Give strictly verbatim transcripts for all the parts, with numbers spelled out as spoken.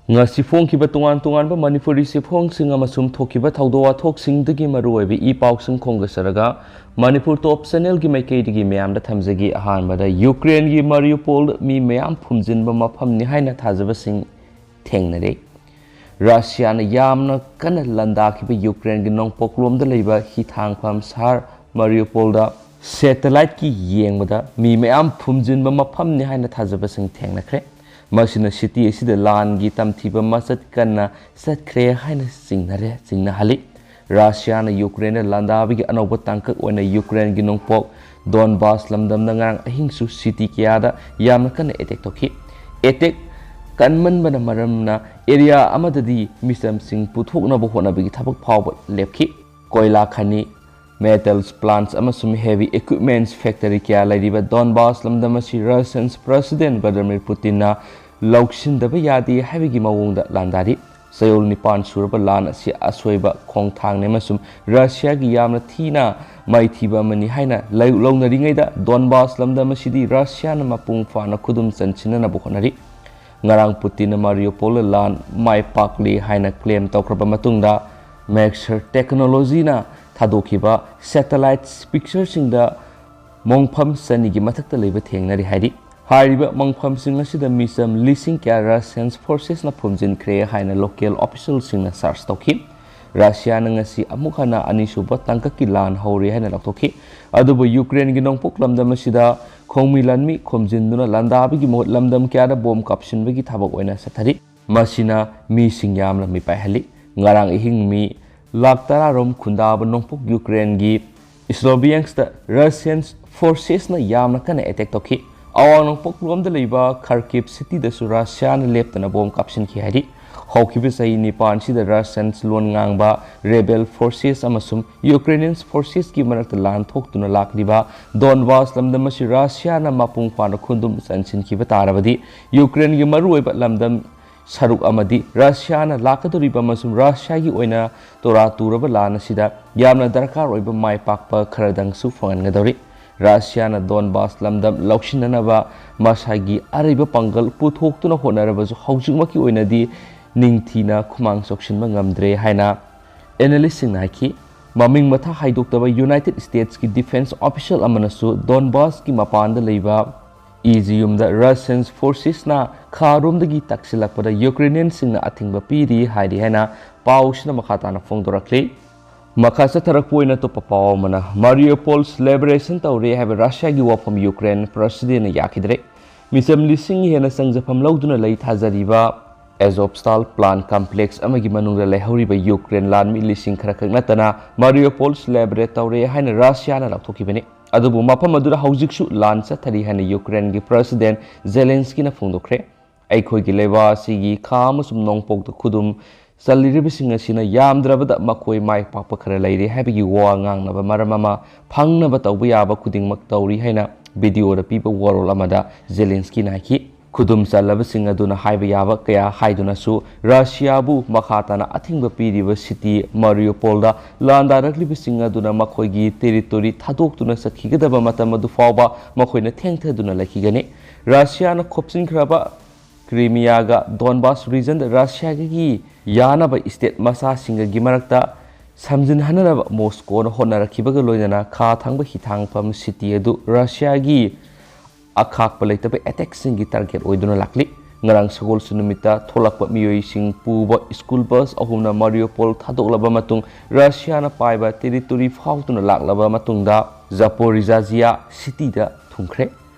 ꯉꯁꯤ ꯐꯣꯡꯈꯤꯕ ꯇꯣꯉꯥꯟ ꯇꯣꯉꯥꯟꯕ ꯃꯅꯤꯄꯨꯔꯤ ꯆꯦꯐꯣꯡꯁꯤꯡ ꯑꯃꯁꯨꯡ ꯊꯣꯛꯈꯤꯕ ꯊꯧꯗꯣꯛ ꯋꯥꯊꯣꯛꯁꯤꯡꯗꯒꯤ ꯃꯔꯨꯑꯣꯏꯕ ꯏ ꯄꯥꯎꯁꯤꯡ ꯈꯣꯝꯒꯠꯆꯔꯒ ꯃꯅꯤꯄꯨꯔ ꯇꯣꯞ ꯆꯦꯅꯦꯜꯒꯤ ꯃꯥꯏꯀꯩꯗꯒꯤ ꯃꯌꯥꯝꯗ ꯊꯝꯖꯒꯦ꯫ ꯑꯍꯥꯟꯕꯗ, ꯌꯨꯀ꯭ꯔꯦꯟꯒꯤ ꯃꯥꯔꯤꯌꯨꯄꯣꯜꯗ ꯃꯤ ꯃꯌꯥꯝ ꯐꯨꯝꯖꯤꯟꯕ ꯃꯐꯝꯅꯤ ꯍꯥꯏꯅ ꯊꯥꯖꯕꯁꯤꯡ ꯊꯦꯡꯅꯔꯦ꯫ ꯔꯁꯤꯌꯥꯅ ꯌꯥꯝꯅ ꯀꯟꯅ ꯂꯥꯟꯗꯥꯈꯤꯕ ꯌꯨꯀ꯭ꯔꯦꯟꯒꯤ ꯅꯣꯡꯄꯣꯛꯂꯣꯝꯗ ꯂꯩꯕ ꯍꯤꯊꯥꯡꯐꯝ ꯁꯍꯔ ꯃꯥꯔꯤꯌꯨꯄꯣꯜꯗ ꯁꯦꯇꯦꯂꯥꯏꯠꯀꯤ ꯌꯦꯡꯕꯗ ꯃꯤ ꯃꯌꯥꯝ ꯐꯨꯝꯖꯤꯟꯕ ꯃꯐꯝꯅꯤ ꯍꯥꯏꯅ ꯊꯥꯖꯕꯁꯤꯡ ꯊꯦꯡꯅꯈ꯭ꯔꯦ꯫ ꯃꯁꯤꯅ ꯁꯤꯇꯤ ꯑꯁꯤꯗ ꯂꯥꯟꯒꯤ ꯇꯝꯊꯤꯕ ꯃꯆꯠ ꯀꯟꯅ ꯆꯠꯈ꯭ꯔꯦ ꯍꯥꯏꯅ ꯆꯤꯡꯅꯔꯦ, ꯆꯤꯡꯅꯍꯜꯂꯤ꯫ ꯔꯁꯤꯌꯥꯅ ꯌꯨꯀ꯭ꯔꯦꯟꯗ ꯂꯥꯟꯗꯥꯕꯒꯤ ꯑꯅꯧꯕ ꯇꯥꯡꯀꯛ ꯑꯣꯏꯅ ꯌꯨꯀ꯭ꯔꯦꯟꯒꯤ ꯅꯣꯡꯄꯣꯛ ꯗꯣꯟꯕꯥꯁ ꯂꯝꯗꯝꯗ ꯉꯔꯥꯡ ꯑꯍꯤꯡꯁꯨ ꯁꯤꯇꯤ ꯀꯌꯥꯗ ꯌꯥꯝꯅ ꯀꯟꯅ ꯑꯦꯇꯦꯛ ꯇꯧꯈꯤ꯫ ꯑꯦꯇꯦꯛ ꯀꯟꯃꯟꯕꯅ ꯃꯔꯝꯅ ꯑꯦꯔꯤꯌꯥ ꯑꯃꯗꯗꯤ ꯃꯤꯆꯝꯁꯤꯡ ꯄꯨꯊꯣꯛꯅꯕ ꯍꯣꯠꯅꯕꯒꯤ ꯊꯕꯛ ꯐꯥꯎꯕ ꯂꯦꯞꯈꯤ꯫ ꯀꯣꯏꯂꯥ ꯈꯅꯤ, ꯃꯦꯇꯜꯁ ꯄ꯭ꯂꯥꯟꯠꯁ ꯑꯃꯁꯨꯡ ꯍꯦꯚꯤ ꯏꯀ꯭ꯋꯤꯞꯃꯦꯟꯠꯁ ꯐꯦꯛꯇꯔꯤ ꯀꯌꯥ ꯂꯩꯔꯤꯕ ꯗꯣꯟꯕꯥꯁ ꯂꯝꯗꯝ ꯑꯁꯤ ꯔꯁꯤꯌꯟ ꯄ꯭ꯔꯁꯤꯗꯦꯟ ꯚ꯭ꯂꯥꯗꯤꯃꯤꯔ ꯄꯨꯇꯤꯟꯅ ꯂꯧꯁꯤꯟꯗꯕ ꯌꯥꯗꯦ ꯍꯥꯏꯕꯒꯤ ꯃꯑꯣꯡꯗ ꯂꯥꯟꯗꯥꯔꯤ꯫ ꯆꯌꯣꯜ ꯅꯤꯄꯥꯟ ꯁꯨꯔꯕ ꯂꯥꯟ ꯑꯁꯤ ꯑꯁꯣꯏꯕ ꯈꯣꯡꯊꯥꯡꯅꯤ ꯑꯃꯁꯨꯡ ꯔꯁꯤꯌꯥꯒꯤ ꯌꯥꯝꯅ ꯊꯤꯅ ꯃꯥꯏꯊꯤꯕ ꯑꯃꯅꯤ ꯍꯥꯏꯅ ꯂꯧ-, ꯂꯧꯅꯔꯤꯉꯩꯗ, ꯗꯣꯟꯕꯥꯁ ꯂꯝꯗꯝ ꯑꯁꯤꯗꯤ ꯔꯁꯤꯌꯥꯅ ꯃꯄꯨꯡ ꯐꯥꯅ ꯈꯨꯗꯨꯝ ꯆꯟꯁꯤꯟꯅꯅꯕ ꯍꯣꯠꯅꯔꯤ꯫ ꯉꯔꯥꯡ ꯄꯨꯇꯤꯟꯅ ꯃꯥꯔꯤꯌꯨꯄꯣꯜꯗ ꯂꯥꯟ ꯃꯥꯏ ꯄꯥꯛꯂꯤ ꯍꯥꯏꯅ ꯀ꯭ꯂꯦꯝ ꯇꯧꯈ꯭ꯔꯕ ꯃꯇꯨꯡꯗ, ꯃꯦꯛꯁꯔ ꯇꯦꯛꯅꯣꯂꯣꯖꯤꯅ ꯊꯥꯗꯣꯛꯈꯤꯕ ꯁꯦꯇꯦꯂꯥꯏꯠ ꯄꯤꯛꯆꯔꯁꯤꯡꯗ ꯃꯣꯡꯐꯝ ꯆꯅꯤꯒꯤ ꯃꯊꯛꯇ ꯂꯩꯕ ꯊꯦꯡꯅꯔꯤ ꯍꯥꯏꯔꯤ꯫ ꯍꯥꯏꯔꯤꯕ ꯃꯣꯡꯐꯝꯁꯤꯡ ꯑꯁꯤꯗ ꯃꯤꯆꯝ ꯂꯤꯁꯤꯡ ꯀꯌꯥ ꯔꯁꯤꯌꯟ ꯐꯣꯔꯁꯦꯁꯅ ꯐꯨꯝꯖꯤꯟꯈ꯭ꯔꯦ ꯍꯥꯏꯅ ꯂꯣꯀꯦꯜ ꯑꯣꯐꯤꯁꯤꯌꯦꯜꯁꯤꯡꯅ ꯆꯥꯔꯖ ꯇꯧꯈꯤ꯫ ꯔꯁꯤꯌꯥꯅ ꯉꯁꯤ ꯑꯃꯨꯛ ꯍꯟꯅ ꯑꯅꯤꯁꯨꯕ ꯇꯥꯡꯀꯛꯀꯤ ꯂꯥꯟ ꯍꯧꯔꯦ ꯍꯥꯏꯅ ꯂꯥꯎꯊꯣꯛꯈꯤ꯫ ꯑꯗꯨꯕꯨ ꯌꯨꯀ꯭ꯔꯦꯟꯒꯤ ꯅꯣꯡꯄꯣꯛ ꯂꯝꯗꯝ ꯑꯁꯤꯗ ꯈꯣꯡꯃꯤ ꯂꯥꯟꯃꯤ ꯈꯣꯝꯖꯤꯟꯗꯨꯅ ꯂꯥꯟꯗꯥꯕꯒꯤ ꯃꯍꯨꯠ ꯂꯝꯗꯝ ꯀꯌꯥꯗ ꯕꯣꯝ ꯀꯥꯞꯁꯤꯟꯕꯒꯤ ꯊꯕꯛ ꯑꯣꯏꯅ ꯆꯠꯊꯔꯤ꯫ ꯃꯁꯤꯅ ꯃꯤꯁꯤꯡ ꯌꯥꯝꯅ ꯃꯤꯄꯥꯏꯍꯜꯂꯤ꯫ ꯉꯔꯥꯡ ꯑꯍꯤꯡ ꯃꯤ ꯂꯥꯈ ꯇꯔꯥ ꯔꯣꯝ ꯈꯨꯟꯗꯥꯕ ꯅꯣꯡꯄꯣꯛ ꯌꯨꯀ꯭ꯔꯦꯟꯒꯤ ꯁ꯭ꯂꯣꯚꯤꯌꯥꯟꯁꯇ ꯔꯁꯤꯌꯟ ꯐꯣꯔꯁꯦꯁꯅ ꯌꯥꯝꯅ ꯀꯟꯅ ꯑꯦꯇꯦꯛ ꯇꯧꯈꯤ꯫ ꯑꯋꯥꯡ ꯅꯣꯡꯄꯣꯛꯂꯣꯝꯗ ꯂꯩꯕ ꯈꯥꯔꯀꯤꯚ ꯁꯤꯇꯤꯗꯁꯨ ꯔꯁꯤꯌꯥꯅ ꯂꯦꯞꯇꯅ ꯕꯣꯝ ꯀꯥꯞꯁꯤꯟꯈꯤ ꯍꯥꯏꯔꯤ꯫ ꯍꯧꯈꯤꯕ ꯆꯍꯤ ꯅꯤꯄꯥꯟꯁꯤꯗ ꯔꯁꯤꯌꯟ ꯂꯣꯟ ꯉꯥꯡꯕ ꯔꯦꯕꯦꯜ ꯐꯣꯔꯁꯦꯁ ꯑꯃꯁꯨꯡ ꯌꯨꯀ꯭ꯔꯦꯅꯤꯌꯟ ꯐꯣꯔꯁꯦꯁꯀꯤ ꯃꯔꯛꯇ ꯂꯥꯟ ꯊꯣꯛꯇꯨꯅ ꯂꯥꯛꯂꯤꯕ ꯗꯣꯟꯕꯥꯁ ꯂꯝꯗꯝ ꯑꯁꯤ ꯔꯁꯤꯌꯥꯅ ꯃꯄꯨꯡ ꯐꯥꯅ ꯈꯨꯗꯨꯝ ꯆꯟꯁꯤꯟꯈꯤꯕ ꯇꯥꯔꯕꯗꯤ, ꯌꯨꯀ꯭ꯔꯦꯟꯒꯤ ꯃꯔꯨꯑꯣꯏꯕ ꯂꯝꯗꯝ ꯁꯔꯨꯛ ꯑꯃꯗꯤ ꯔꯁꯤꯌꯥꯅ ꯂꯥꯛꯀꯗꯧꯔꯤꯕ ꯑꯃꯁꯨꯡ ꯔꯁꯤꯌꯥꯒꯤ ꯑꯣꯏꯅ ꯇꯣꯔꯥ ꯇꯨꯔꯕ ꯂꯥꯟ ꯑꯁꯤꯗ ꯌꯥꯝꯅ ꯗꯔꯀꯥꯔ ꯑꯣꯏꯕ ꯃꯥꯏ ꯄꯥꯛꯄ ꯈꯔꯗꯪꯁꯨ ꯐꯪꯍꯟꯒꯗꯧꯔꯤ꯫ ꯔꯁꯤꯌꯥꯅ ꯗꯣꯟꯕꯥꯁ ꯂꯝꯗꯝ ꯂꯧꯁꯤꯟꯅꯅꯕ ꯃꯁꯥꯒꯤ ꯑꯔꯩꯕ ꯄꯥꯡꯒꯜ ꯄꯨꯊꯣꯛꯇꯨꯅ ꯍꯣꯠꯅꯔꯕꯁꯨ ꯍꯧꯖꯤꯛꯃꯛꯀꯤ ꯑꯣꯏꯅꯗꯤ ꯅꯤꯡꯊꯤꯅ ꯈꯨꯃꯥꯡ ꯆꯥꯎꯁꯤꯟꯕ ꯉꯝꯗ꯭ꯔꯦ ꯍꯥꯏꯅ ꯑꯦꯅꯥꯂꯤꯁꯁꯤꯡꯅ ꯍꯥꯏꯈꯤ꯫ ꯃꯃꯤꯡ ꯃꯊꯥ ꯍꯥꯏꯗꯣꯛꯇꯕ ꯌꯨꯅꯥꯏꯇꯦꯗ ꯁ꯭ꯇꯦꯠꯁꯀꯤ ꯗꯤꯐꯦꯟꯁ ꯑꯣꯐꯤꯁꯤꯌꯦꯜ ꯑꯃꯅꯁꯨ ꯗꯣꯟꯕꯥꯁꯀꯤ ꯃꯄꯥꯟꯗ ꯂꯩꯕ ꯏꯖꯤꯌꯨꯝꯗ ꯔꯁꯤꯌꯟ ꯐꯣꯔꯁꯦꯁꯅ ꯈꯥꯔꯣꯝꯗꯒꯤ ꯇꯛꯁꯤꯜꯂꯛꯄꯗ ꯌꯨꯀ꯭ꯔꯦꯅꯤꯌꯟꯁꯤꯡꯅ ꯑꯊꯤꯡꯕ ꯄꯤꯔꯤ ꯍꯥꯏꯔꯤ ꯍꯥꯏꯅ ꯄꯥꯎꯁꯤꯅ ꯃꯈꯥ ꯇꯥꯅ ꯐꯣꯡꯗꯣꯔꯛꯂꯤ꯫ ꯃꯈꯥ ꯆꯠꯊꯔꯛꯄ ꯑꯣꯏꯅ ꯑꯇꯣꯞꯄ ꯄꯥꯎ ꯑꯃꯅ, ꯃꯥꯔꯤꯌꯣꯄꯣꯜ ꯂꯤꯕꯔꯦꯁꯟ ꯇꯧꯔꯦ ꯍꯥꯏꯕ ꯔꯁꯤꯌꯥꯒꯤ ꯋꯥꯐꯝ ꯌꯨꯀ꯭ꯔꯦꯟ ꯄ꯭ꯔꯁꯤꯗꯦꯟꯅ ꯌꯥꯈꯤꯗ꯭ꯔꯦ꯫ ꯃꯤꯆꯝ ꯂꯤꯁꯤꯡ ꯍꯦꯟꯅ ꯆꯪꯖꯐꯝ ꯂꯧꯗꯨꯅ ꯂꯩ ꯊꯥꯖꯔꯤꯕ ꯑꯦꯖꯣꯞꯁꯇꯥꯜ ꯄ꯭ꯂꯥꯟ ꯀꯝꯄ꯭ꯂꯦꯛꯁ ꯑꯃꯒꯤ ꯃꯅꯨꯡꯗ ꯂꯩꯍꯧꯔꯤꯕ ꯌꯨꯀ꯭ꯔꯦꯟ ꯂꯥꯟꯃꯤ ꯂꯤꯁꯤꯡ ꯈꯔꯈꯛ ꯅꯠꯇꯅ ꯃꯥꯔꯤꯌꯣꯄꯣꯜ ꯂꯤꯕꯔꯦꯠ ꯇꯧꯔꯦ ꯍꯥꯏꯅ ꯔꯁꯤꯌꯥꯅ ꯂꯥꯎꯊꯣꯛꯈꯤꯕꯅꯤ꯫ ꯑꯗꯨꯕꯨ ꯃꯐꯝ ꯑꯗꯨꯗ ꯍꯧꯖꯤꯛꯁꯨ ꯂꯥꯟ ꯆꯠꯊꯔꯤ ꯍꯥꯏꯅ ꯌꯨꯀ꯭ꯔꯦꯟꯒꯤ ꯄ꯭ꯔꯁꯤꯗꯦꯟ ꯖꯦꯂꯦꯟꯁꯀꯤꯅ ꯐꯣꯡꯗꯣꯛꯈ꯭ꯔꯦ꯫ ꯑꯩꯈꯣꯏꯒꯤ ꯂꯩꯕꯥꯛ ꯑꯁꯤꯒꯤ ꯈꯥ ꯑꯃꯁꯨꯡ ꯅꯣꯡꯄꯣꯛꯇ ꯈꯨꯗꯨꯝ ꯆꯜꯂꯤꯔꯤꯕꯁꯤꯡ ꯑꯁꯤꯅ ꯌꯥꯝꯗ꯭ꯔꯕꯗ ꯃꯈꯣꯏ ꯃꯥꯏ ꯄꯥꯛꯄ ꯈꯔ ꯂꯩꯔꯦ ꯍꯥꯏꯕꯒꯤ ꯋꯥ ꯉꯥꯡꯅꯕ ꯃꯔꯝ ꯑꯃ ꯐꯪꯅꯕ ꯇꯧꯕ ꯌꯥꯕ ꯈꯨꯗꯤꯡꯃꯛ ꯇꯧꯔꯤ ꯍꯥꯏꯅ ꯚꯤꯗꯤꯑꯣꯗ ꯄꯤꯕ ꯋꯥꯔꯣꯜ ꯑꯃꯗ ꯖꯦꯂꯦꯟꯁꯀꯤꯅ ꯍꯥꯏꯈꯤ꯫ ꯈꯨꯗꯨꯝ ꯆꯜꯂꯕꯁꯤꯡ ꯑꯗꯨꯅ ꯍꯥꯏꯕ ꯌꯥꯕ ꯀꯌꯥ ꯍꯥꯏꯗꯨꯅꯁꯨ ꯔꯁꯤꯌꯥꯕꯨ ꯃꯈꯥ ꯇꯥꯅ ꯑꯊꯤꯡꯕ ꯄꯤꯔꯤꯕ ꯁꯤꯇꯤ ꯃꯥꯔꯤꯌꯨꯄꯣꯜꯗ ꯂꯥꯟꯗꯥꯔꯛꯂꯤꯕꯁꯤꯡ ꯑꯗꯨꯅ ꯃꯈꯣꯏꯒꯤ ꯇꯦꯔꯤꯇꯣꯔꯤ ꯊꯥꯗꯣꯛꯇꯨꯅ ꯆꯠꯈꯤꯒꯗꯕ ꯃꯇꯝ ꯑꯗꯨ ꯐꯥꯎꯕ ꯃꯈꯣꯏꯅ ꯊꯦꯡꯊꯗꯨꯅ ꯂꯩꯈꯤꯒꯅꯤ꯫ ꯔꯁꯤꯌꯥꯅ ꯈꯣꯞꯆꯤꯟꯈ꯭ꯔꯕ ꯀ꯭ꯔꯤꯃꯤꯌꯥꯒ ꯗꯣꯟꯕꯥꯁ ꯔꯤꯖꯟꯗ ꯔꯁꯤꯌꯥꯒꯤ ꯌꯥꯅꯕ ꯁ꯭ꯇꯦꯠ ꯃꯆꯥꯁꯤꯡꯒꯒꯤ ꯃꯔꯛꯇ ꯁꯝꯖꯤꯟꯍꯟꯅꯅꯕ ꯃꯣꯁꯀꯣꯅ ꯍꯣꯠꯅꯔꯛꯈꯤꯕꯒ ꯂꯣꯏꯅꯅ ꯈꯥ ꯊꯪꯕ ꯍꯤꯊꯥꯡꯐꯝ ꯁꯤꯇꯤ ꯑꯗꯨ ꯔꯁꯤꯌꯥꯒꯤ ꯑꯈꯥꯛꯄ ꯂꯩꯇꯕ ꯑꯦꯇꯦꯛꯁꯤꯡꯒꯤ ꯇꯥꯔꯒꯦꯠ ꯑꯣꯏꯗꯨꯅ ꯂꯥꯛꯂꯤ꯫ ꯉꯔꯥꯡ ꯁꯒꯣꯜꯁꯦꯟ ꯅꯨꯃꯤꯠꯇ ꯊꯣꯛꯂꯛꯄ ꯃꯤꯑꯣꯏꯁꯤꯡ ꯄꯨꯕ ꯁ꯭ꯀꯨꯜ ꯕꯁ ꯑꯍꯨꯝꯅ ꯃꯥꯔꯤꯌꯣꯄꯣꯜ ꯊꯥꯗꯣꯛꯂꯕ ꯃꯇꯨꯡ ꯔꯁꯤꯌꯥꯅ ꯄꯥꯏꯕ ꯇꯦꯔꯤꯇꯣꯔꯤ ꯐꯥꯎꯗꯨꯅ ꯂꯥꯛꯂꯕ ꯃꯇꯨꯡꯗ ꯖꯄꯣꯔꯤꯖꯥꯖꯤꯌꯥ ꯁꯤꯇꯤꯗ ꯊꯨꯡꯈ꯭ꯔꯦ꯫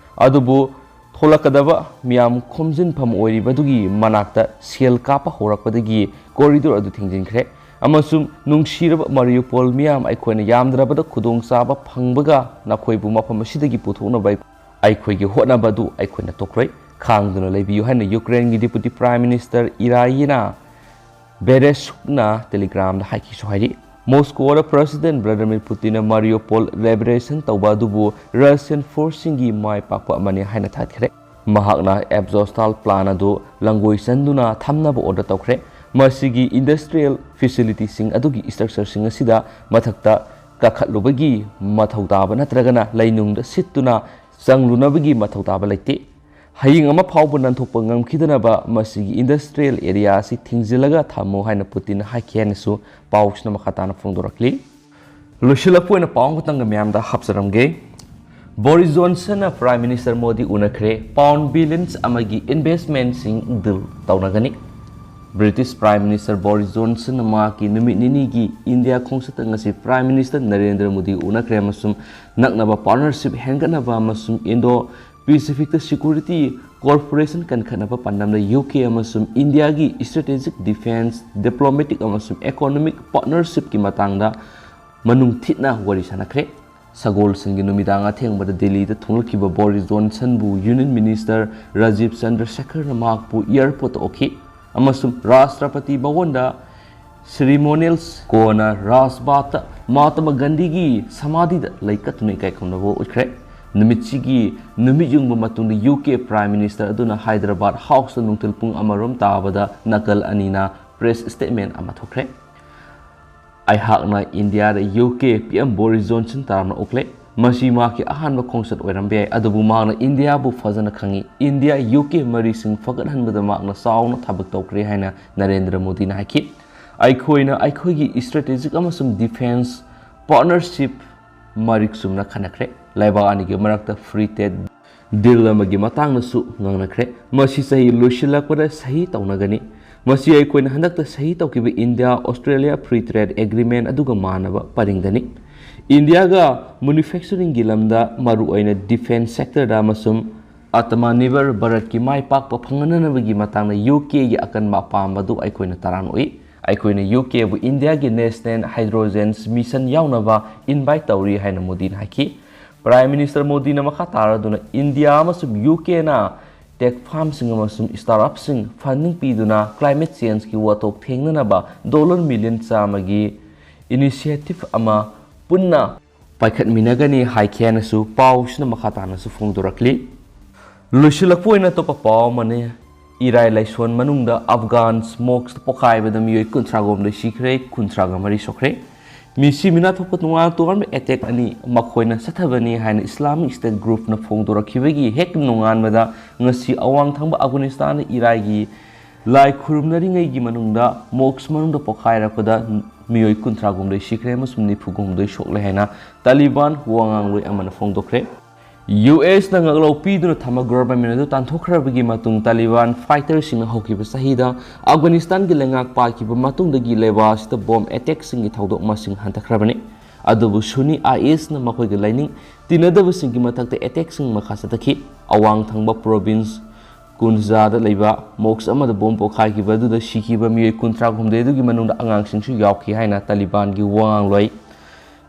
ꯑꯗꯨꯕꯨ ꯊꯣꯛꯂꯛꯀꯗꯕ ꯃꯤꯌꯥꯝ ꯈꯣꯝꯖꯤꯟꯐꯝ ꯑꯣꯏꯔꯤꯕꯗꯨꯒꯤ ꯃꯅꯥꯛꯇ ꯁꯦꯜ ꯀꯥꯞꯄ ꯍꯧꯔꯛꯄꯗꯒꯤ ꯀꯣꯔꯤꯗꯣꯔ ꯑꯗꯨ ꯊꯤꯡꯖꯤꯟꯈ꯭ꯔꯦ ꯑꯃꯁꯨꯡ ꯅꯨꯡꯁꯤꯔꯕ ꯃꯥꯔꯤꯌꯨꯄꯣꯜ ꯃꯤꯌꯥꯝ, ꯑꯩꯈꯣꯏꯅ ꯌꯥꯝꯗ꯭ꯔꯕꯗ ꯈꯨꯗꯣꯡꯆꯥꯕ ꯐꯪꯕꯒ ꯅꯈꯣꯏꯕꯨ ꯃꯐꯝ ꯑꯁꯤꯗꯒꯤ ꯄꯨꯊꯣꯛꯅꯕ ꯑꯩꯈꯣꯏꯒꯤ ꯍꯣꯠꯅꯕ ꯑꯗꯨ ꯑꯩꯈꯣꯏꯅ ꯇꯣꯛꯂꯣꯏ꯫ ꯈꯥꯡꯗꯨꯅ ꯂꯩꯕꯤꯌꯨ ꯍꯥꯏꯅ ꯌꯨꯀ꯭ꯔꯦꯟꯒꯤ ꯗꯤꯄꯨꯇꯤ ꯄ꯭ꯔꯥꯏꯝ ꯃꯤꯅꯤꯁꯇꯔ ꯏꯔꯥꯏꯌꯦꯅꯥ ꯕꯦꯔꯦꯁꯨꯛꯅ ꯇꯦꯂꯤꯒ꯭ꯔꯥꯝꯗ ꯍꯥꯏꯈꯤꯁꯨ ꯍꯥꯏꯔꯤ꯫ ꯃꯣꯁꯀꯣꯗ ꯄ꯭ꯔꯁꯤꯗꯦꯟ ꯚ꯭ꯂꯥꯗꯤꯃꯤꯔ ꯄꯨꯇꯤꯟꯅ ꯃꯥꯔꯤꯌꯣꯄꯣꯜ ꯂꯤꯕꯔꯦꯁꯟ ꯇꯧꯕ ꯑꯗꯨꯕꯨ ꯔꯁꯤꯌꯟ ꯐꯣꯔꯁꯁꯤꯡꯒꯤ ꯃꯥꯏ ꯄꯥꯛꯄ ꯑꯃꯅꯤ ꯍꯥꯏꯅ ꯊꯥꯒꯠꯈ꯭ꯔꯦ꯫ ꯃꯍꯥꯛꯅ ꯑꯦꯞꯖꯣꯁꯇꯥꯜ ꯄ꯭ꯂꯥꯟ ꯑꯗꯨ ꯂꯪꯒꯣꯏ ꯆꯟꯗꯨꯅ ꯊꯝꯅꯕ ꯑꯣꯔꯗꯔ ꯇꯧꯈ꯭ꯔꯦ꯫ ꯃꯁꯤꯒꯤ ꯏꯟꯗꯁꯇ꯭ꯔꯤꯌꯦꯜ ꯐꯦꯁꯤꯂꯤꯇꯤꯁꯤꯡ ꯑꯗꯨꯒꯤ ꯁ꯭ꯇ꯭ꯔꯛꯆꯔꯁꯤꯡ ꯑꯁꯤꯗ ꯃꯊꯛꯇ ꯀꯥꯈꯠꯂꯨꯕꯒꯤ ꯃꯊꯧ ꯇꯥꯕ ꯅꯠꯇ꯭ꯔꯒꯅ ꯂꯩꯅꯨꯡꯗ ꯁꯤꯠꯇꯨꯅ ꯆꯪꯂꯨꯅꯕꯒꯤ ꯃꯊꯧ ꯇꯥꯕ ꯂꯩꯇꯦ꯫ ꯍꯌꯦꯡ ꯑꯃ ꯐꯥꯎꯕ ꯅꯥꯟꯊꯣꯛꯄ ꯉꯝꯈꯤꯗꯅꯕ ꯃꯁꯤꯒꯤ industrial area ꯑꯁꯤ ꯊꯤꯡꯖꯤꯜꯂꯒ ꯊꯝꯃꯨ ꯍꯥꯏꯅ ꯄꯨꯇꯤꯟꯅ ꯍꯥꯏꯈꯤ ꯍꯥꯏꯅꯁꯨ ꯄꯥꯎꯁꯤꯅ ꯃꯈꯥ ꯇꯥꯅ ꯐꯣꯡꯗꯣꯔꯛꯂꯤ꯫ ꯂꯣꯏꯁꯤꯜꯂꯛꯄ ꯑꯣꯏꯅ ꯄꯥꯎ ꯑꯃꯈꯛꯇꯪꯒ ꯃꯌꯥꯝꯗ ꯍꯥꯞꯆꯔꯝꯒꯦ꯫ ꯕꯣꯔꯤꯁ ꯖꯣꯟꯁꯟꯅ Prime Minister Modi ꯎꯅꯈ꯭ꯔꯦ꯫ Pound billions ꯑꯃꯒꯤ investmentꯁꯤꯡ deal ꯇꯧꯅꯒꯅꯤ꯫ British Prime Minister ꯕꯣꯔꯤꯁ ꯖꯣꯟꯁꯟꯅ ꯃꯍꯥꯛꯀꯤ ꯅꯨꯃꯤꯠ ꯅꯤꯅꯤꯒꯤ ꯏꯟꯗꯤꯌꯥ ꯈꯣꯡꯆꯠꯇ ꯉꯁꯤ Prime Minister ꯅꯔꯦꯟꯗ꯭ꯔ ꯃꯣꯗꯤ ꯎꯅꯈ꯭ꯔꯦ ꯑꯃꯁꯨꯡ ꯅꯛꯅꯕ partnership ꯍꯦꯟꯒꯠꯅꯕ ꯑꯃꯁꯨꯡ Indo Pacificꯇ security cooperation ꯀꯟꯈꯠꯅꯕ ꯄꯥꯟꯗꯝꯗ ꯌꯨ ꯀꯦ ꯑꯃꯁꯨꯡ ꯏꯟꯗꯤꯌꯥꯒꯤ strategic defense, diplomatic ꯑꯃꯁꯨꯡ economic partnershipꯀꯤ ꯃꯇꯥꯡꯗ ꯃꯅꯨꯡ ꯊꯤꯠꯅ ꯋꯥꯔꯤ ꯁꯥꯟꯅꯈ꯭ꯔꯦ꯫ ꯁꯒꯣꯜꯁꯦꯟꯒꯤ ꯅꯨꯃꯤꯗꯥꯡ ꯑꯊꯦꯡꯕꯗ ꯗꯤꯜꯂꯤꯗ ꯊꯨꯡꯂꯛꯈꯤꯕ ꯕꯣꯔꯤꯁ ꯖꯣꯟꯁꯟꯕꯨ Union Minister ꯔꯥꯖꯤꯕ ꯆꯟꯗ꯭ꯔꯁꯦꯈꯔꯅ ꯃꯍꯥꯛꯄꯨ airportꯇ ꯑꯣꯛꯈꯤ ꯑꯃꯁꯨꯡ ꯔꯥꯁꯇ꯭ꯔꯄꯇꯤ ꯚꯋꯟꯗ ceremonials ꯀꯣꯟꯅ ꯔꯥꯖꯕꯥꯠꯇ ꯃꯍꯥꯇꯃ ꯒꯥꯟꯙꯤꯒꯤ ꯁꯃꯥꯙꯤꯗ ꯂꯩ ꯀꯠꯇꯨꯅ ꯏꯀꯥꯏ ꯈꯨꯝꯅꯕ ꯎꯠꯈ꯭ꯔꯦ꯫ ꯅꯨꯃꯤꯠꯁꯤꯒꯤ ꯅꯨꯃꯤꯠ ꯌꯨꯡꯕ ꯃꯇꯨꯡꯗ ꯌꯨ ꯀꯦ Prime Minister ꯑꯗꯨꯅ ꯍꯥꯏꯗ꯭ꯔꯕꯥꯗ ꯍꯥꯎꯁꯇ ꯅꯨꯡꯊꯤꯜ ꯄꯨꯡ ꯑꯃꯔꯣꯝ ꯇꯥꯕꯗ ꯅꯥꯀꯜ ꯑꯅꯤꯅ press statement ꯑꯃ ꯊꯣꯛꯈ꯭ꯔꯦ꯫ ꯑꯩꯍꯥꯛꯅ ꯏꯟꯗꯤꯌꯥꯗ U K P M Boris Johnson ꯇꯔꯥꯝꯅ ꯑꯣꯛꯂꯦ꯫ ꯃꯁꯤ ꯃꯍꯥꯛꯀꯤ ꯑꯍꯥꯟꯕ ꯈꯣꯡꯆꯠ ꯑꯣꯏꯔꯝꯕ ꯌꯥꯏ, ꯑꯗꯨꯕꯨ ꯃꯍꯥꯛꯅ ꯏꯟꯗꯤꯌꯥꯕꯨ ꯐꯖꯅ ꯈꯪꯏ꯫ ꯏꯟꯗꯤꯌꯥ ꯌꯨ ꯀꯦ ꯃꯔꯤꯁꯤꯡ ꯐꯒꯠꯍꯟꯕꯗ ꯃꯍꯥꯛꯅ ꯆꯥꯎꯅ ꯊꯕꯛ ꯇꯧꯈ꯭ꯔꯦ ꯍꯥꯏꯅ ꯅꯔꯦꯟꯗ꯭ꯔ ꯃꯣꯗꯤꯅ ꯍꯥꯏꯈꯤ꯫ ꯑꯩꯈꯣꯏꯅ ꯑꯩꯈꯣꯏꯒꯤ strategic ꯑꯃꯁꯨꯡ defense partnership ꯃꯔꯤꯛ ꯆꯨꯝꯅ ꯈꯟꯅꯈ꯭ꯔꯦ꯫ ꯂꯩꯕꯥꯛ ꯑꯅꯤꯒꯤ ꯃꯔꯛꯇ free trade deal ꯑꯃꯒꯤ ꯃꯇꯥꯡꯗꯁꯨ ꯉꯥꯡꯅꯈ꯭ꯔꯦ꯫ ꯃꯁꯤ ꯆꯍꯤ ꯂꯣꯏꯁꯤꯜꯂꯛꯄꯗ ꯁꯍꯤ ꯇꯧꯅꯒꯅꯤ꯫ ꯃꯁꯤ ꯑꯩꯈꯣꯏꯅ ꯍꯟꯗꯛꯇ ꯁꯍꯤ ꯇꯧꯈꯤꯕ India Australia free trade agreement ꯑꯗꯨꯒ ꯃꯥꯟꯅꯕ ꯄꯔꯤꯡꯗꯅꯤ꯫ ꯏꯟꯗꯤꯌꯥꯒ manufacturingꯒꯤ ꯂꯝꯗ, ꯃꯔꯨꯑꯣꯏꯅ defense sectorꯗ ꯑꯃꯁꯨꯡ Atmanirbhar Bharatꯀꯤ ꯃꯥꯏ ꯄꯥꯛꯄ ꯐꯪꯍꯟꯅꯕꯒꯤ ꯃꯇꯥꯡꯗ ꯌꯨ ꯀꯦꯒꯤ ꯑꯀꯟꯕ ꯑꯄꯥꯝꯕꯗꯨ ꯑꯩꯈꯣꯏꯅ ꯇꯔꯥꯝꯅ ꯑꯣꯛꯏ꯫ ꯑꯩꯈꯣꯏꯅ ꯌꯨ ꯀꯦꯕꯨ ꯏꯟꯗꯤꯌꯥꯒꯤ national hydrogen mission ꯌꯥꯎꯅꯕ invite ꯇꯧꯔꯤ ꯍꯥꯏꯅ ꯃꯣꯗꯤꯅ ꯍꯥꯏꯈꯤ꯫ Prime Minister ꯃꯣꯗꯤꯅ ꯃꯈꯥ ꯇꯥꯔꯗꯨꯅ ꯏꯟꯗꯤꯌꯥ ꯑꯃꯁꯨꯡ ꯌꯨ ꯀꯦꯅ tech firmꯁꯤꯡ ꯑꯃꯁꯨꯡ startupꯁꯤꯡ funding ꯄꯤꯗꯨꯅ climate changeꯀꯤ ꯋꯥꯊꯣꯛ ꯊꯦꯡꯅꯅꯕ dollar million ꯆꯥꯝꯃꯒꯤ initiative ꯑꯃ ꯄꯨꯟꯅ ꯄꯥꯏꯈꯠꯃꯤꯟꯅꯒꯅꯤ ꯍꯥꯏꯈꯤ ꯍꯥꯏꯅꯁꯨ ꯄꯥꯎꯁꯤꯅ ꯃꯈꯥ ꯇꯥꯅꯁꯨ ꯐꯣꯡꯗꯣꯔꯛꯂꯤ꯫ ꯂꯣꯏꯁꯤꯜꯂꯛꯄ ꯑꯣꯏꯅ ꯑꯇꯣꯞꯄ ꯄꯥꯎ ꯑꯃꯅꯤ꯫ ꯏꯔꯥꯏ ꯂꯥꯏꯁꯣꯟ ꯃꯅꯨꯡꯗ Afghan mosque ꯄꯣꯈꯥꯏꯕꯗ ꯃꯤꯑꯣꯏ ꯀꯨꯟꯊ꯭ꯔꯥꯒ ꯍꯨꯝꯗꯣꯏ ꯁꯤꯈ꯭ꯔꯦ, ꯀꯨꯟꯊ꯭ꯔꯥꯒ ꯃꯔꯤ ꯁꯣꯛꯈ꯭ꯔꯦ꯫ ꯃꯤꯁꯤ ꯃꯤꯅꯥ ꯊꯣꯛꯄ ꯇꯣꯉꯥꯟ ꯇꯣꯉꯥꯟꯕ ꯑꯦꯇꯦꯛ ꯑꯅꯤ ꯃꯈꯣꯏꯅ ꯆꯠꯊꯕꯅꯤ ꯍꯥꯏꯅ ꯏꯁꯂꯥꯃꯤꯛ ꯁ꯭ꯇꯦꯠ ꯒ꯭ꯔꯨꯞꯅ ꯐꯣꯡꯗꯣꯔꯛꯈꯤꯕꯒꯤ ꯍꯦꯛ ꯅꯣꯡꯉꯥꯟꯕꯗ ꯉꯁꯤ ꯑꯋꯥꯡ ꯊꯪꯕ ꯑꯐꯒꯥꯅꯤꯁꯇꯥꯟꯗ ꯏꯔꯥꯏꯒꯤ ꯂꯥꯏ ꯈꯨꯔꯨꯝꯅꯔꯤꯉꯩꯒꯤ ꯃꯅꯨꯡꯗ ꯃꯣꯛꯁ ꯃꯅꯨꯡꯗ ꯄꯣꯈꯥꯏꯔꯛꯄꯗ ꯃꯤꯑꯣꯏ ꯀꯨꯟꯊ꯭ꯔꯥ ꯍꯨꯝꯗꯣꯏ ꯁꯤꯈ꯭ꯔꯦ ꯑꯃꯁꯨꯡ ꯅꯤꯐꯨ ꯍꯨꯝꯗꯣꯏ ꯁꯣꯛꯂꯦ ꯍꯥꯏꯅ ꯇꯥꯂꯤꯕꯥꯟ ꯋꯥ ꯉꯥꯡꯂꯣꯏ ꯑꯃꯅ ꯐꯣꯡꯗꯣꯛꯈ꯭ꯔꯦ꯫ ꯌꯨ ꯑꯦꯁꯅ ꯉꯥꯛꯂꯧ ꯄꯤꯗꯨꯅ ꯊꯝꯕ ꯒꯣꯚꯔꯟꯃꯦꯟꯠ ꯑꯗꯨ ꯇꯥꯟꯊꯣꯛꯈ꯭ꯔꯕꯒꯤ ꯃꯇꯨꯡ ꯇꯥꯂꯤꯕꯥꯟ ꯐꯥꯏꯇꯔꯁꯤꯡꯅ ꯍꯧꯈꯤꯕ ꯆꯍꯤꯗ ꯑꯐꯒꯥꯅꯤꯁꯇꯥꯟꯒꯤ ꯂꯩꯉꯥꯛ ꯄꯥꯏꯈꯤꯕ ꯃꯇꯨꯡꯗꯒꯤ ꯂꯩꯕꯥꯛ ꯑꯁꯤꯗ ꯕꯣꯝ ꯑꯦꯇꯦꯛꯁꯤꯡꯒꯤ ꯊꯧꯗꯣꯛ ꯃꯁꯤꯡ ꯍꯟꯊꯈ꯭ꯔꯕꯅꯤ꯫ ꯑꯗꯨꯕꯨ ꯁꯨꯅꯤ ꯑꯥꯏ ꯑꯦꯁꯅ ꯃꯈꯣꯏꯒ ꯂꯥꯏꯅꯤꯡ ꯇꯤꯟꯅꯗꯕꯁꯤꯡꯒꯤ ꯃꯊꯛꯇ ꯑꯦꯇꯦꯛꯁꯤꯡ ꯃꯈꯥ ꯆꯠꯊꯈꯤ꯫ ꯑꯋꯥꯡ ꯊꯪꯕ ꯄ꯭ꯔꯣꯚꯤꯟꯁ ꯀꯨꯟꯖꯥꯗ ꯂꯩꯕ ꯃꯣꯛꯁ ꯑꯃꯗ ꯕꯣꯝ ꯄꯣꯈꯥꯏꯈꯤꯕ ꯑꯗꯨꯗ ꯁꯤꯈꯤꯕ ꯃꯤꯑꯣꯏ ꯀꯨꯟꯊ꯭ꯔꯥ ꯍꯨꯝꯗꯣꯏ ꯑꯗꯨꯒꯤ ꯃꯅꯨꯡꯗ ꯑꯉꯥꯡꯁꯤꯡꯁꯨ ꯌꯥꯎꯈꯤ ꯍꯥꯏꯅ ꯇꯥꯂꯤꯕꯥꯟꯒꯤ ꯋꯥ ꯉꯥꯡꯂꯣꯏ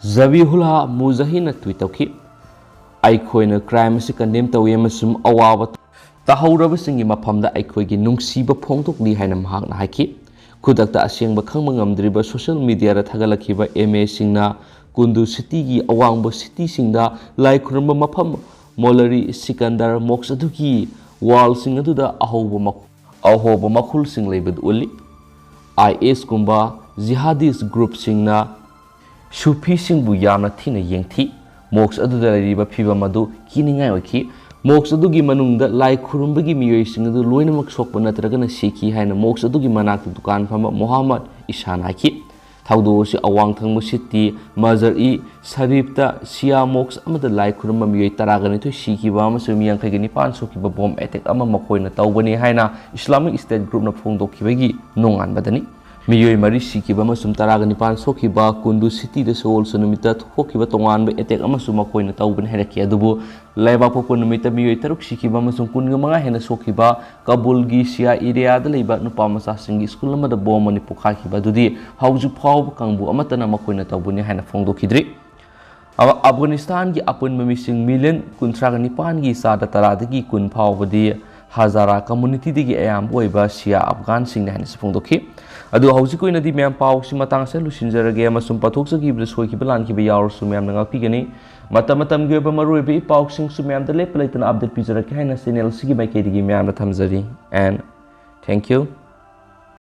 ꯖꯕꯤꯍꯨꯜꯂꯥ ꯃꯨꯖꯥꯍꯤꯟꯅ ꯇ꯭ꯋꯤꯠ ꯇꯧꯈꯤ꯫ "ꯑꯩꯈꯣꯏꯅ ꯀ꯭ꯔꯥꯏꯝ ꯑꯁꯤ ꯀꯟꯗꯦꯝ ꯇꯧꯏ ꯑꯃꯁꯨꯡ ꯑꯋꯥꯕ ꯇꯥꯍꯧꯔꯕꯁꯤꯡꯒꯤ ꯃꯐꯝꯗ ꯑꯩꯈꯣꯏꯒꯤ ꯅꯨꯡꯁꯤꯕ ꯐꯣꯡꯗꯣꯛꯂꯤ" ꯍꯥꯏꯅ ꯃꯍꯥꯛꯅ ꯍꯥꯏꯈꯤ꯫ ꯈꯨꯗꯛꯇ ꯑꯁꯦꯡꯕ ꯈꯪꯕ ꯉꯝꯗ꯭ꯔꯤꯕ ꯁꯣꯁꯤꯌꯦꯜ ꯃꯤꯗꯤꯌꯥꯗ ꯊꯥꯒꯠꯂꯛꯈꯤꯕ ꯏꯃꯦꯖꯁꯤꯡꯅ ꯀꯨꯟꯗꯨ ꯁꯤꯇꯤꯒꯤ ꯑꯋꯥꯡꯕ ꯁꯤꯇꯤꯁꯤꯡꯗ ꯂꯥꯏ ꯈꯨꯔꯨꯝꯕ ꯃꯐꯝ ꯃꯣꯂꯔꯤ ꯁꯤꯀꯟꯗꯔ ꯃꯣꯛꯁ ꯑꯗꯨꯒꯤ ꯋꯥꯜꯁꯤꯡ ꯑꯗꯨꯗ ꯑꯍꯧꯕ ꯃꯈ-, ꯑꯍꯣꯕ ꯃꯈꯨꯜꯁꯤꯡ ꯂꯩꯕꯗꯨ ꯎꯠꯂꯤ꯫ ꯑꯥꯏ ꯑꯦꯁ ꯀꯨꯝꯕ ꯖꯤꯍꯥꯗꯤꯁ ꯒ꯭ꯔꯨꯞꯁꯤꯡꯅ ꯁꯨꯐꯤꯁꯤꯡꯕꯨ ꯌꯥꯝꯅ ꯊꯤꯅ ꯌꯦꯡꯊꯤ꯫ ꯃꯣꯛꯁ ꯑꯗꯨꯗ ꯂꯩꯔꯤꯕ ꯐꯤꯚꯝ ꯑꯗꯨ ꯀꯤꯅꯤꯡꯉꯥꯏ ꯑꯣꯏꯈꯤ꯫ ꯃꯣꯛꯁ ꯑꯗꯨꯒꯤ ꯃꯅꯨꯡꯗ ꯂꯥꯏ ꯈꯨꯔꯨꯝꯕꯒꯤ ꯃꯤꯑꯣꯏꯁꯤꯡ ꯑꯗꯨ ꯂꯣꯏꯅꯃꯛ ꯁꯣꯛꯄ ꯅꯠꯇ꯭ꯔꯒꯅ ꯁꯤꯈꯤ ꯍꯥꯏꯅ ꯃꯣꯛꯁ ꯑꯗꯨꯒꯤ ꯃꯅꯥꯛꯇ ꯗꯨꯀꯥꯟ ꯐꯝꯕ ꯃꯣꯍꯥꯃꯗ ꯏꯁꯥꯅ ꯍꯥꯏꯈꯤ꯫ ꯊꯧꯗꯣꯛ ꯑꯁꯤ ꯑꯋꯥꯡ ꯊꯪꯕ ꯁꯤꯇꯤ ꯃꯖꯔ ꯏ ꯁꯔꯤꯐꯇ ꯁꯤꯌꯥ ꯃꯣꯛꯁ ꯑꯃꯗ ꯂꯥꯏ ꯈꯨꯔꯨꯝꯕ ꯃꯤꯑꯣꯏ ꯇꯔꯥꯒ ꯅꯤꯊꯣꯏ ꯁꯤꯈꯤꯕ ꯑꯃꯁꯨꯡ ꯃꯤ ꯌꯥꯡꯈꯩꯒ ꯅꯤꯄꯥꯟ ꯁꯣꯛꯈꯤꯕ ꯕꯣꯝ ꯑꯦꯇꯦꯛ ꯑꯃ ꯃꯈꯣꯏꯅ ꯇꯧꯕꯅꯤ ꯍꯥꯏꯅ ꯏꯁꯂꯥꯃꯤꯛ ꯁ꯭ꯇꯦꯠ ꯒ꯭ꯔꯨꯞꯅ ꯐꯣꯡꯗꯣꯛꯈꯤꯕꯒꯤ ꯅꯣꯡꯉꯥꯟꯕꯗꯅꯤ꯫ ꯃꯤꯑꯣꯏ ꯃꯔꯤ ꯁꯤꯈꯤꯕ ꯑꯃꯁꯨꯡ ꯇꯔꯥꯒ ꯅꯤꯄꯥꯟ ꯁꯣꯛꯈꯤꯕ ꯀꯨꯟꯗꯨ ꯁꯤꯇꯤꯗ ꯁꯒꯣꯜꯁꯦꯟ ꯅꯨꯃꯤꯠꯇ ꯊꯣꯛꯈꯤꯕ ꯇꯣꯉꯥꯟꯕ ꯑꯦꯇꯦꯛ ꯑꯃꯁꯨ ꯃꯈꯣꯏꯅ ꯇꯧꯕꯅꯤ ꯍꯥꯏꯔꯛꯈꯤ꯫ ꯑꯗꯨꯕꯨ ꯂꯩꯕꯥꯛꯄꯣꯛꯄ ꯅꯨꯃꯤꯠꯇ ꯃꯤꯑꯣꯏ ꯇꯔꯨꯛ ꯁꯤꯈꯤꯕ ꯑꯃꯁꯨꯡ ꯀꯨꯟꯒ ꯃꯉꯥ ꯍꯦꯟꯅ ꯁꯣꯛꯈꯤꯕ ꯀꯥꯕꯨꯜꯒꯤ ꯁꯤꯌꯥ ꯑꯦꯔꯤꯌꯥꯗ ꯂꯩꯕ ꯅꯨꯄꯥ ꯃꯆꯥꯁꯤꯡꯒꯤ ꯁ꯭ꯀꯨꯜ ꯑꯃꯗ ꯕꯣꯝ ꯑꯅꯤ ꯄꯣꯈꯥꯏꯈꯤꯕ ꯑꯗꯨꯗꯤ ꯍꯧꯖꯤꯛ ꯐꯥꯎꯕ ꯀꯥꯡꯕꯨ ꯑꯃꯠꯇꯅ ꯃꯈꯣꯏꯅ ꯇꯧꯕꯅꯤ ꯍꯥꯏꯅ ꯐꯣꯡꯗꯣꯛꯈꯤꯗ꯭ꯔꯤ꯫ ꯑꯐ-, ꯑꯐꯒꯥꯅꯤꯁꯇꯥꯟꯒꯤ ꯑꯄꯨꯟꯕ ꯃꯤꯁꯤꯡ ꯃꯤꯂꯤꯌꯟ ꯀꯨꯟꯊ꯭ꯔꯥꯒ ꯅꯤꯄꯥꯟꯒꯤ ꯆꯥꯗ ꯇꯔꯥꯗꯒꯤ ꯀꯨꯟ ꯐꯥꯎꯕꯗꯤ ꯍꯖꯥꯔꯥ ꯀꯝꯃꯨꯅꯤꯇꯤꯗꯒꯤ ꯑꯌꯥꯝꯕ ꯑꯣꯏꯕ ꯁꯤꯌꯥ ꯑꯐꯒꯥꯟꯁꯤꯡꯅꯤ ꯍꯥꯏꯅꯁꯨ ꯐꯣꯡꯗꯣꯛꯈꯤ꯫ ꯑꯗꯨ ꯍꯧꯖꯤꯛꯀꯤ ꯑꯣꯏꯅꯗꯤ ꯃꯌꯥꯝ ꯄꯥꯎꯁꯤ ꯃꯇꯥꯡ ꯑꯁꯤꯗ ꯂꯣꯏꯁꯤꯟꯖꯔꯒꯦ ꯑꯃꯁꯨꯡ ꯄꯥꯊꯣꯛꯆꯈꯤꯕꯗ ꯁꯣꯏꯈꯤꯕ ꯂꯥꯟꯈꯤꯕ ꯌꯥꯎꯔꯁꯨ ꯃꯌꯥꯝꯅ ꯉꯥꯛꯄꯤꯒꯅꯤ꯫ ꯃꯇꯝ ꯃꯇꯝꯒꯤ ꯑꯣꯏꯕ ꯃꯔꯨꯑꯣꯏꯕ ꯏ ꯄꯥꯎꯁꯤꯡꯁꯨ ꯃꯌꯥꯝꯗ ꯂꯦꯞꯄ ꯂꯩꯇꯅ ꯑꯞꯗꯦꯠ ꯄꯤꯖꯔꯛꯀꯦ ꯍꯥꯏꯅ ꯆꯦꯅꯦꯜ ꯑꯁꯤꯒꯤ ꯃꯥꯏꯀꯩꯗꯒꯤ ꯃꯌꯥꯝꯗ ꯊꯝꯖꯔꯤ꯫ And thank you.